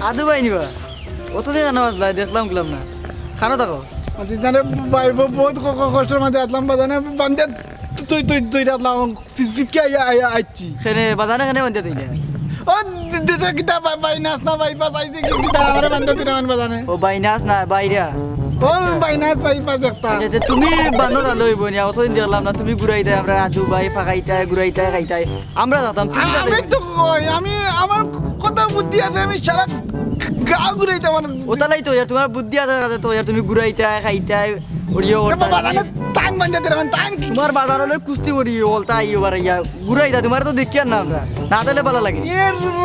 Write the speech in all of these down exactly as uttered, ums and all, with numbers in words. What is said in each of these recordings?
আদু ভাই নি বা? অতদিন কেনে বাজলায়? দেখলাম, উঠলাম না। খানো থাকো। আচ্ছা, জানে ভাই, ব-, বউত ক-, ক-, কষ্টর মাঝে আছলাম, বাজানে বান্দিয়া তুই, তুই, তুই রাখলাম, ফিস ফিস কে আইয়া, আইয়া, আইছি। কেনে বাজানে কেনে বান্দিয়া তুই না? ও, দে-, দেশে কিতা বা-, বাইনাস না বাইপাস আইছে কি কিতা, আমারে বান্দিয়া তুই রাখেন বাজানে। ও বাইনাস না, বাইরাস। ও বাইনাস বাইপাস একটা। আচ্ছা, আচ্ছা, তুমি বান্দা তাহলে অইবো নি, অতদিন দেখলাম না, তুমি ঘুরাইতায়, আমরা আদু ভাই ফাঁকাইতায়, ঘুরাইতায়, খাইতায়। আমরা যাতাম, তুমি যাতায় আমি তো কই, আমি, আমার কত বুদ্ধি আছে, আমি সারা গাঁও ঘুরাইতাম। ওতালাই তো ইয়ার, তুমার বুদ্ধি আছে, আছে তো ইয়ার, তুমি ঘুরাইতায়, খাইতায়, ওরিও এ ওরতায়। বাবা, তাহলে তাইন বান্ধে দিলাম, তাইন কি? তুমার বাজারো লই কুস্তি করি, ওলতা আইও বার ইয়া, ঘুরাইতা, তুমারে তো দেখিয়ার না আমরা, না দিলে ভালা লাগে। এ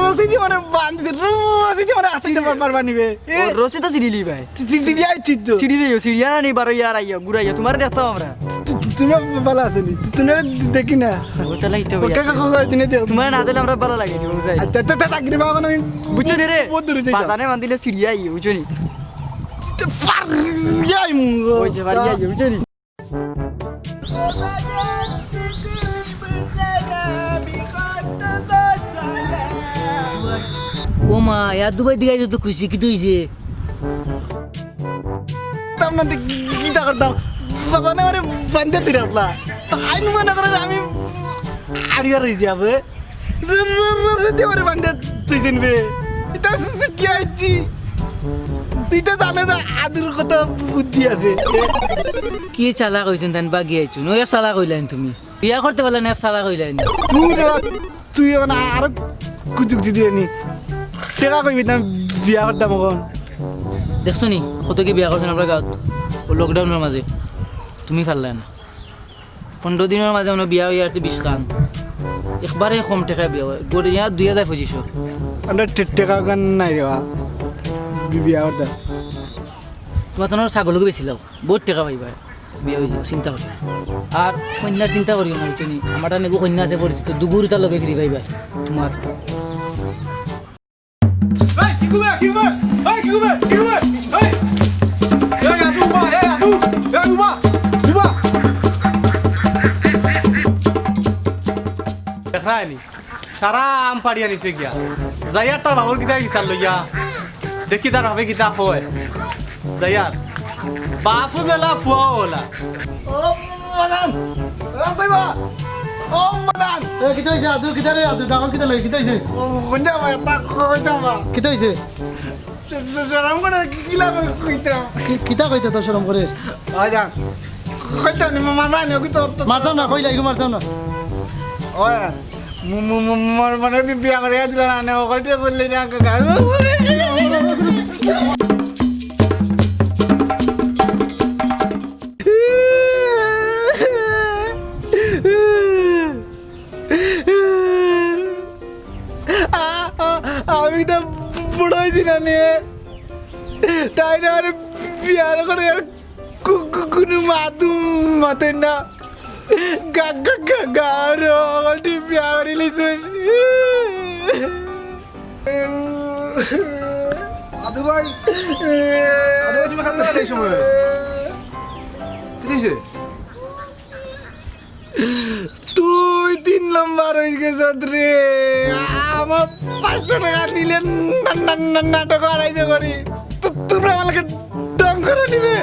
রশি দি মানে বান্ধি দে, রশি দি মানে আসতে পারবা নিবে। এ ও রশি তো ছিড়িলি ভাই। ছি-, ছি-, ছিড়িয়া আইছি তো। ছিড়ি দিও, ছিড়িয়া না নি বারো ইয়ার আইয়া, ঘুরাইয়া, তুমারে দেখতাম আমরা। তু-, তু-, তুমি ভালা আছো নি? তু-, তুমি দেখি না। ও তাহলে ইতে ও, হইয়া। কে, কে, কে, দিনে দেও। তুমারে না দিলে আমরা ভালা লাগে নি, বুঝাই। আচ্ছা, আচ্ছা, আচ্ছা, চাকরি পাবো না, আমি বুঝছো নি রে? বহুত দূরে যাই। বাজানে বান্ধিলে ছিড়িয়া আইয়ে, বুঝছো নি? তো পার-, ইয়াই মু-, ওই যে বাড়ি আইয়ে, বুঝছো নি? ও মা, ইয়ার দুবাই দিকে আইছো তো খুশি, কিতা অইছে? তার মধ্যে কি, কি, কিতা করতাম? বাজানে আমারে বান্ধে তুই রাখলা। তাইন মনে করে আমি আড়িয়া রই যাবে। রে, রে, রে, রে, দিয়ে আমারে বান্ধে তুই চিনবে। ইতা শিক্ষা আইছি। তুই তো জানে যে আদুর কত বুদ্ধি আছে। কি চালাক অইছইন তাইন বাগি আইছইন? ও এক চালাক অইলাইন তুমি। বিয়া করতে পারলে না, এক চালাক অইলাইন। তুই রে, তুই এখন আরো কুচুক জিদি নি। টেকা কইবি না বিয়া করতাম এখন। দেখছো নি? কত কি বিয়া করছইন আমরার গাঁওত। ও lockdown-র মাঝে। তুমি পারলায় না। পনরো দিনর মাঝে মনো বিয়া অইয়া আর বিশ খান। একবারে কম টেকায় বিয়া অয়। গড়ে ইয়া দুই হাজার পঁচিশশো। আমরা টে-, টেকা কান নাই রে বা। বি-, বিয়া করতাম। তুমার তো ছাগলকে বেচিলাও। বউত টেকা পাইবায়। বিয়া অইযিবো, চিন্তা করিও না। আর কইন্যার চিন্তা করিও না, বুঝছো নি? আমার তান এগু কইন্যা আছে পরিচিত, দুগুর ইতার লগে free পাইবায়। তুমার এই, কি করবে? কি করবে? এই, কি করবে? কি করবে? এই! এই, আদু, উবা! এই, আদু! এই, উবা! উবা! দেখরায়নি? সারা আম পাড়িয়া নিছে গিয়া। যাইয়ার তার বাবুর কিতা বিচার লইয়া। দেখি তার বাবে কিতা কয়। যাইয়ার। বাপু যেলা, ফুয়াও অলা। ও মাদান, রাম কইবা। ও মাদান। এ, কিতা অইছে? আদু, কিতা রে? আদু, ডাকল কিতা লই? কিতা অইছে? ও, কোনটা ভাই? তা কইতাম বা। কিতা অইছে? শ-, শ-, শরম করে কি, কি লাগে কইতাম? কি, কিতা কইতে তো শরম করে? ওই যা। কইতাম নি, মা-, মা-, মানে, ওকে তো, তো মারতাম না, কইলা, ইগু মারতাম না। ওই, মু-, মু-, মু-, মোর মানে বি-, বিয়া করিয়া দিলা না, নে, ওকে তো করলে না, কাকা। আ-, আ-, আমি তো বুড়া অইছি না নে। তাই না, আরে বিয়ার করে আর কু-, কু-, কুনু মাতু মাতে না। গা-, গা-, গা-, গাঁওর হকলটি বিয়া করি লিছুন। আদু ভাই, আদু ভাই, তুমি কান্দো কেনে এই সময়? কিতা অইছে? তুই তিন নাম্বার অই গেছত রে। আমার পাঁচশো টেকা নিলে না-, না-, না-, নাটক হারাইবে করি। তু-, তুমরা আমাকে ঢং করে নিবে।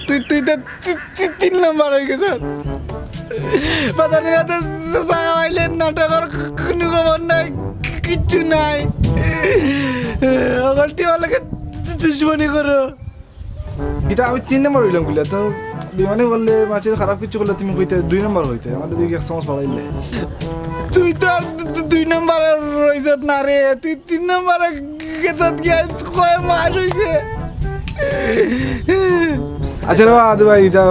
তুই, তুই তো তি-, তি-, তিন নাম্বার অই গেছত। বাজারে রাতে চা খাওয়াইলে নাটকর কুনু খবর নাই, কিচ্ছু নাই। হকলটি আমার লগে দুশমনি করো। কিতা আমি তিন নাম্বার অইলাম কিলা? তো বিমানে বললে, মাঝে খারাপ কিছু করলে তুমি কইতে দুই নাম্বার অইতে, আমারে দেখি এক চামচ ফালাইলে। তুই তো আর দু-, দু-, দুই নাম্বারে রইছত না রে, তুই তিন নাম্বারে গেছত গিয়া কয় মাস অইছে। আচ্ছা রে বা, আদু ভাই, ইতা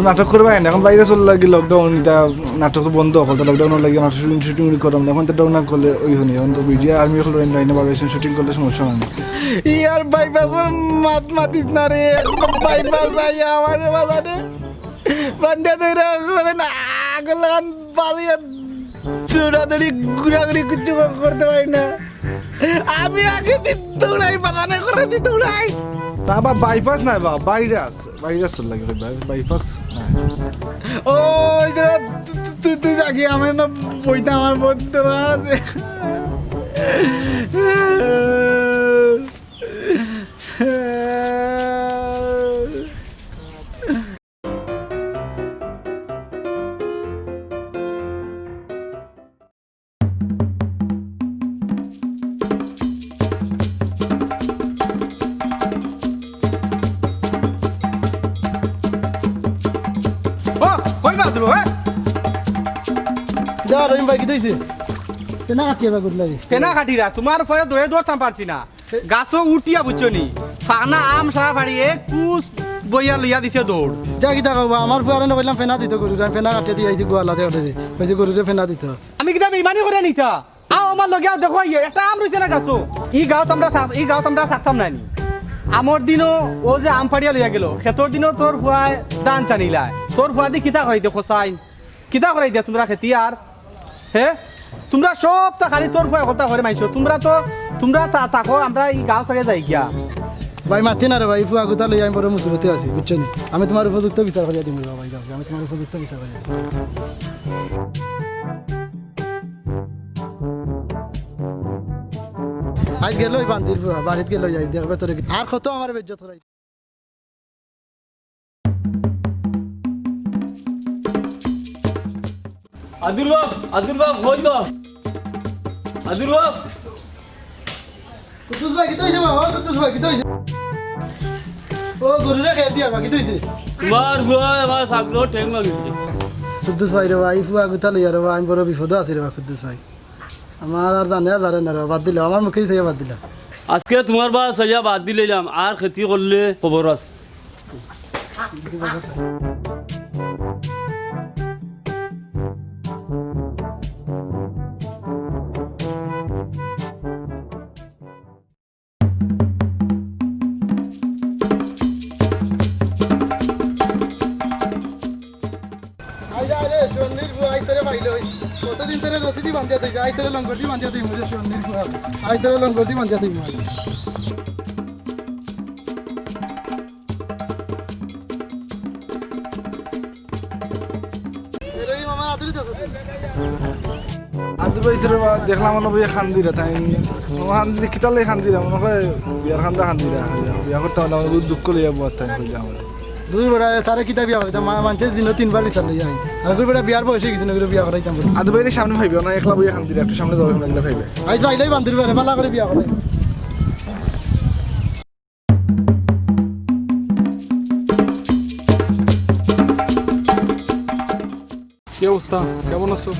নাটক করবা কেনে? এখন ভাইরাস অর লাগি lockdown, ইতা নাটক তো বন্ধ অকল, তো lockdown অর লাগি নাটক shooting, shooting করলাম না। এখন তো lockdown না করলে ওই হয়নি, এখন তো media army অকল লাইনে বার হইছে, shooting করলে সমস্যা নাই। ইয়ার বাইপাসর মাত মাতিস না রে, বাইপাস আইয়া আমার বাজারে বান্ধা ধরে এখন আগলান বাড়িয়ে দৌড়াদৌড়ি ঘুরাঘুরি কিচ্ছু করতে পারি না। আমি আগে দি দৌড়াই, বাজারে করে দি দৌড়াই। তা আবার বাইপাস না বা, ভাইরাস। ভাইরাস লাগে, ভাই-, বাইপাস না। ও, ওই যে তু-, তু-, তুই, তুই যাগি, আমার না বইটা আমার বন্ধুরা আছে। হ্যাঁ? যা, রহিম ভাই, কিতা অইছে? ফেনা কাটিয়া বা গুড লাগে। ফেনা কাটিরা, তুমার পরে ধরে ধরতাম পারছি না। গাছো উঠিয়া বুঝছো নি? ফানা আম সারা ফাড়ি এক কুস বইয়া লইয়া দিছে দৌড়। যা কিতা কবা, আমার ফুয়ারে না কইলাম ফেনা দিত গরুরে, আমি ফেনা কাটিয়া দিয়া আইছি গোয়ালা জাগাটারে। কইছে গরুরে ফেনা দিত। আমি কিতা বেইমানি করে নিতা? আও আমার লগে আও, দেখো, এই একটা আম রইছে না গাছো। ই গাঁওত আমরা থাক-, ই গাঁওত আমরা থাকতাম না নি। আমর দিনও ও যে আম ফাড়িয়া লইয়া গেল, খেতর দিনও তোর ফুয়ায় ধান চানিলায়। তোর ফুয়াদি কিতা করাই দে খোসাইন? কিতা করাই দে তুমরা খেতি আর? হে? তুমরা সবতা খালি তোর ফুয়ায় কথা করে মাইছো। তুমরা তো, তুমরা তা-, থাকো, আমরা ই গাঁও ছাড়িয়া যাই গিয়া। ভাই, মাতি না রে ভাই, ফুয়া গুতা লইয়া আমি বড় মুসিবতে আছি, বুঝছো নি? আমি তুমার উপযুক্ত বিচার করিয়া দিমু রে ভাই, যাও, আমি তুমার উপযুক্ত বিচার করিয়া দিমু। আইজ গেল ওই বান্দির ফুয়া, বাড়িত গেল, আইজ দেখবে তোরে। আর কত আমার বেইজ্জত করাই। আদুর বাপ, আদুর বাপ, কই বা? আদুর বাপ। কুদ্দুস ভাই, কিতা অইছে বা? ও কুদ্দুস ভাই, কিতা অইছে? ও গরুরে খের দিয়া বা, কিতা অইছে? তুমার ফুয়ায় আমার ছাগলর ঠেং ভাঙিছে। কুদ্দুস ভাই রে বা, ই ফুয়া গুতা লইয়া রে বা, আমি বড় বিপদো আছি রে বা, কুদ্দুস ভাই। আমার আর জানে আর জানে না রে, বাদ দিলাম, আমার মুখেই চাইয়া বাদ দিলাম। আজকে তুমার বায় চাইয়া বাদ দিলাইলাম, আর খেতি করলে খবর আছে। আইরে, আইরে, শনির ফুয়া, আইজ তোরে পাইলই। কতদিন তোরে রশি দি বান্ধিয়া থইছি, আইজ তোরে লঙ্গর দি বান্ধিয়া থইমু রে, শনির ফুয়া। আইজ তোরে লঙ্গর দি বান্ধিয়া থইমু। এ রহিম, আমার আদুরি তো আছে। আদুরি ভাই, তোরে বা দেখলাম, মনে হয় কান্দিরা, তাই ও কান্দি, কিতার লাগি কান্দিরা, মনে হয় বিয়ার কান্দা কান্দিরা, বিয়া করতে হলে আমার বহুত দুঃখ লইয়া বউত তাই কইলে আমার। দুই বেটা, তারে কিতা বিয়া করাইতাম? মা-, মানষে দিনো তিনবার বিচার লইয়া আই। আর কই বেটা, বিয়ার বয়স অই গেছে না, বিয়া করাইতাম বলে। আদুরি ভাইরে সামনে পাইবে না, একলা বইয়া কান্দিরা, একটু সামনে যাও, একলা পাইবে। আইজ পাইলেই বান্দির বেটা, ভালা করি বিয়া করাই। কি অবস্থা? কেমন আছো?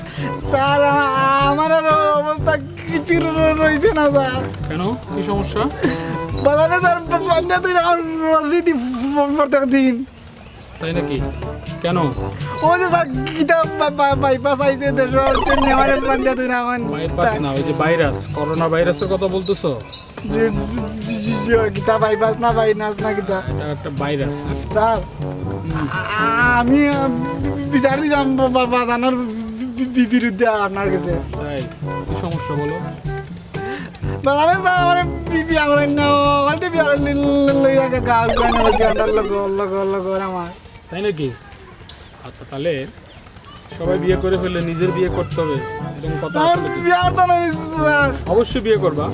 স্যার, আমা-, আমার আর অবস্থা কিছু র-, র-, রইছে না, স্যার। কেন? কি সমস্যা? বাজারে, স্যার, প-, পঞ্চায়েত এখন রসিদি প-, প্রত্যেক দিন। তাই নাকি? কেন? ওই যে, স্যার, কিতা বা-, বা-, বাইপাস আইছে, দেশো হচ্ছে, নেওয়ারে পঞ্চায়েত এখন। বাইপাস না, ওই যে ভাইরাস, করোনা ভাইরাসের কথা বলতেছো? জি, জি, জি, জি, জি, ওই কিতা বাইপাস না বাইনাস না কিতা? এটা একটা ভাইরাস। স্যার, আ-, আমি, আ, বি-, বিচার দিতাম বা-, বা-, বাজানোর বি-, বি-, বি-, বিরুদ্ধে আপনার কাছে। তাই? কি সমস্যা বলো? বাজারে স্যার, আমার বি-, বিয়া করেন না, ওখানে বিয়া করেন, ল-, ল-, লইয়া গা-, গাল গান হচ্ছে, আমার লগর, লগর, লগর আমার। তাই নাকি? আচ্ছা, তাহলে সবাই বিয়ে করে ফেললে নিজের বিয়ে করতে হবে, এরকম কথা না, আছে নাকি? বিয়ে করতে না, স্যার। অবশ্যই বিয়ে করবা।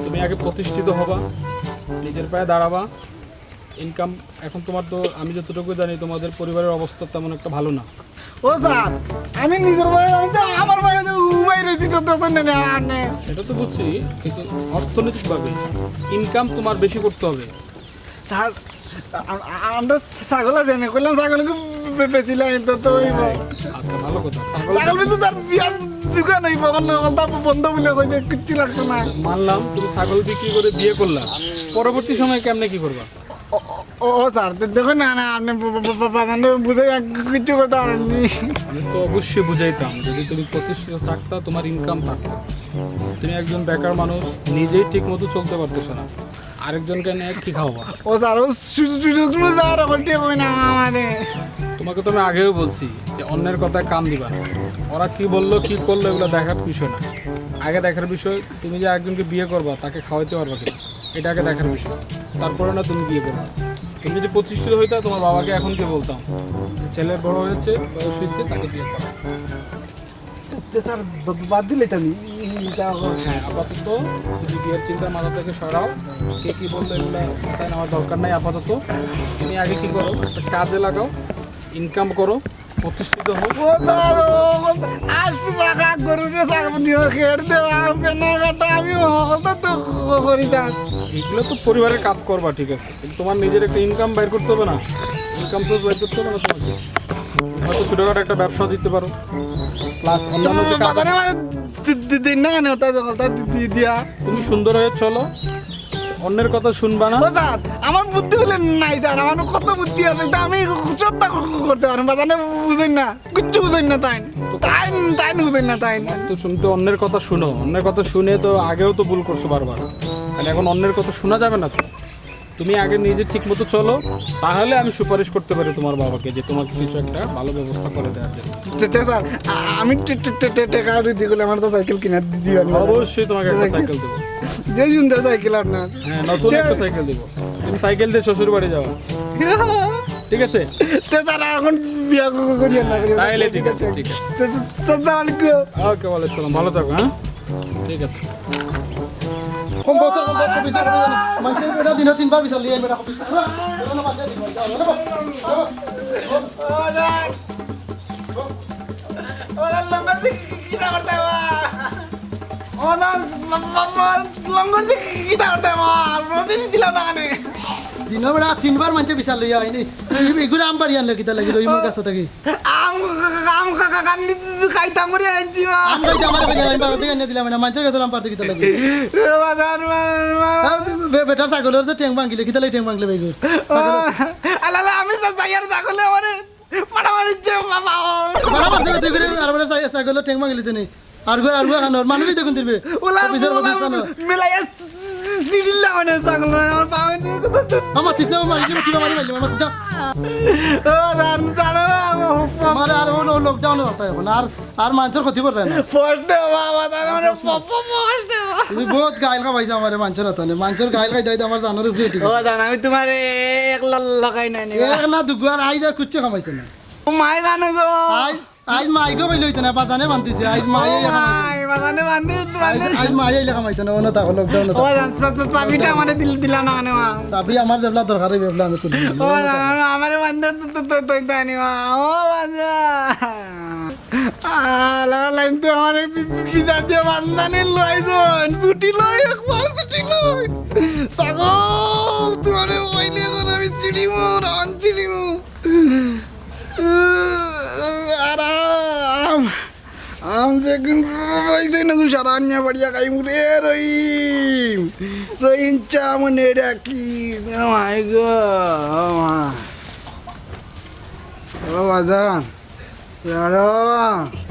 তুমি আগে প্রতিষ্ঠিত হবা, নিজের পায়ে দাঁড়াবা। ইনকাম এখন তোমার তো, আমি যতটুকু জানি, তোমাদের পরিবারের অবস্থা তেমন একটা ভালো না। ও স্যার, আমি নিজের পায়ে, আমি তো আমার পায়ে যে উবাই রয়েছি, তো দোষ নেই, আমার নেই। সেটা তো বুঝছি, কিন্তু অর্থনৈতিকভাবে ইনকাম তোমার বেশি করতে হবে। স্যার, আ-, আ-, আমরা ছাগল আছে না, কইলাম ছাগল কি বে-, বেচিলাই তো, তো হইব। আচ্ছা, ভালো কথা। ছাগল ছাগল কিন্তু তার বিয়ার দোকান হইব, এখন কথা বন্ধ বলে কইছে, কিচ্ছু লাগতো না। মানলাম, তুমি ছাগল বিক্রি করে বিয়ে করলা, পরবর্তী সময়ে কেমনে কি করবা? ও, ও, ও, ও স্যার, দে-, দেখুন না, না, আপনি ব-, ব-, ব-, ব-, মানে বুঝে এক-, কিচ্ছু করতে পারেননি। আমি তো অবশ্যই বুঝাইতাম, যদি তুমি প্রতিষ্ঠিত থাকতা, তোমার ইনকাম থাকতো। তুমি একজন বেকার মানুষ, নিজেই ঠিক মতো চলতে পারতেছো না, আরেকজনকে নিয়ে কি খাওয়াবা? ও স্যার, ও সু-, সু-, সুযোগ সুযোগ স্যার, এখন ঠিক হয় না, মানে। তোমাকে তো আমি আগেও বলছি যে অন্যের কথায় কান দিবা না। ওরা কি বললো, কি করলো, এগুলো দেখার বিষয় না। আগে দেখার বিষয় তুমি যে একজনকে বিয়ে করবা, তাকে খাওয়াইতে পারবা কিনা, এটা আগে দেখার বিষয়। তারপরে না তুমি বিয়ে করবা। তুমি যদি প্রতিষ্ঠিত হইতা, তোমার বাবাকে এখন কি বলতাম যে ছেলে বড় হয়েছে, বয়স হয়েছে, তাকে বিয়ে করা। তো, তো তার বা-, বাদ দিলে তো আমি, ই-, ই-, এটা এখন হ্যাঁ, আপাতত তুমি বিয়ের চিন্তা মাথা থেকে সরাও। কে কি বললো এগুলা মাথায় নেওয়ার দরকার নাই আপাতত। তুমি আগে কি করো, একটা কাজে লাগাও, ইনকাম করো, প্রতিষ্ঠিত হও। ও স্যার, ও বলতে আশি টাকা গরুরে ছাগল নিয়ে খেয়ে দে, আর পেনের কাটা আমি হকলতা তো ক-, করি স্যার। এগুলো তো পরিবারের কাজ করবা, ঠিক আছে, কিন্তু তোমার নিজের একটা ইনকাম বাইর করতে হবে না? ইনকাম সোর্স বাইর করতে হবে না তোমাকে? হয়তো ছোটখাটো একটা ব্যবসা দিতে পারো, প্লাস অন্যান্য যে কাজ। বাজারে মানে দি- দি- দিন না কেন ওটা ওটা দি- দি- দিয়া। তুমি সুন্দর হয়ে চলো, অন্যের কথা শুনবা না। ও স্যার, আমার বুদ্ধি বলে নাই স্যার, আমার কত বুদ্ধি আছে, কিন্তু আমি সবটা করতে পারবো। বাজারে বুঝেন না, কিচ্ছু বুঝেন না তাই, তাই তাই বুঝেন না তাই। তো শুনতে অন্যের কথা শুনো, অন্যের কথা শুনে তো আগেও তো ভুল করছো বারবার, তাহলে এখন অন্যের কথা শোনা যাবে না তো। তুমি আগে নিজে ঠিক মতো চলো, তাহলে আমি সুপারিশ করতে পারি তোমার বাবাকে যে তোমাকে কিছু একটা ভালো ব্যবস্থা করে দেওয়ার জন্য। আচ্ছা স্যার, আ- আমি টে- টে- টে- টে- টাকা রেডি করলে আমার তো সাইকেল কিনা দিও না। অবশ্যই তোমাকে একটা সাইকেল দেবো। যে সুন্দর সাইকেল আপনার। হ্যাঁ, নতুন একটা সাইকেল দেবো। তুমি সাইকেল দিয়ে শ্বশুর বাড়ি যাও, ঠিক আছে? তো স্যার, এখন বিয়া ক- ক- করিয়েন না, করিয়েন না। তাইলে ঠিক আছে, ঠিক আছে। তো স্যার, আসসালামু আলাইকুম। ওকে, ওয়ালাইকুম সালাম, ভালো থাকো। হ্যাঁ, ঠিক আছে। কম বছর, কম বছর, বিচার করি জানি। মানষে বেটা দিনে তিনবার বিচার লিয়ে বেটা। ও দাদা, লঙ্গর দি কিতা করতে বা? ও দাদা, লঙ্গর দি কিতা করতে বা? রসিদ দিলাম না কেনে? দিনে বেটা তিনবার মানষে বিচার লইয়া আইনি। এগুলো আম পারি আনলে কিতা লাগি রহিমর কাছে থাকি? আম, আম খা-, খা-, খান খাইতাম করে আনছি মা। আম খাইতে আমার বেটা, আমি বাজার থেকে এনে দিলাম না, মানষের কাছে আম পারতে কিতা লাগি? ও বাজার মা, মা। আর বে-, বে-, বেটার ছাগলের তো ঠ্যাং ভাঙিলে, কিতা লাগি ঠ্যাং ভাঙলে ভাই গো? ছাগল আলালা, আমি সব যাইয়ার ছাগলে আমারে ফাটা মারিচ্ছে বাবা। ফাটা মারছে, তুই করে আর বেটার ছাগ-, ছাগলের ঠ্যাং ভাঙিলি তো নেই। আর গো, আর গো, খানোর মানুষই দেখুন দিবে। ওলা, অফিসের ওলা, অফিস খানোর। মিলাইয়া সিডিল লাগানো ছাগল, আমার পাওয়া নেই। আমার ঠিক না, মারি দিবে, কিবা মারি মারি, আমার ঠিক না। ও, জান, জানো না, আমার হুফ। আমার আর ও, ও লকডাউনে যাতা এখন, আর, আর মানষের ক্ষতি করে না। পড়তে বাবা, তার মানে পড়তে বাবা। তুমি বহুত গাইল খাবাইছো আমারে মানষের হাতানে, মানষের গাইল খাইতে খাইতে আমার জানোর উপরে উঠি ও, গেছে। জান, আমি তোমার এ-, এক লাল লাগাই নাই নি। এক না দুগু আর আইজ আর কুচ্ছু খামাইতে না। ও মাই জানো গো। আইজ, আইজ মাই গো বইলে হইতে না, বাজানে বান্ধিছে, আইজ মাই ও আইয়া খামাইতে না। মাই, বাজানে বান্ধি, আইজ, বান্ধি। আইজ মাই আইলে খামাইতে না, অন্য থাকো, লকডাউনে ও থাকো। জান, চা-, চা-, চাবিটা আমারে দিল-, দিলা না কেনে মা? চাবি আমার যেবলা দরকার হইবে, এবলা আমি তুলি দিমু। ও জান, আমারে বান্ধে তো, তো, তো, তো, তো আনি মা। ও বাজা। আলা লাইন তো আমার বি-, বি-, বিচার দিয়ে বান্ধানে লইছন। ছুটি লই, একবার ছুটি লই। ছাগল, তোমারে বইলে এখন আমি ছিড়িমু, রান ছিড়িমু। আরাম। আম যে কোন রইছে না, সারা আনিয়া বাড়িয়া খাইমু রে রহিম। রহিম চা মনে রাখি। ও মাই গো, ও মা। ও বাজান। ইয়ারো,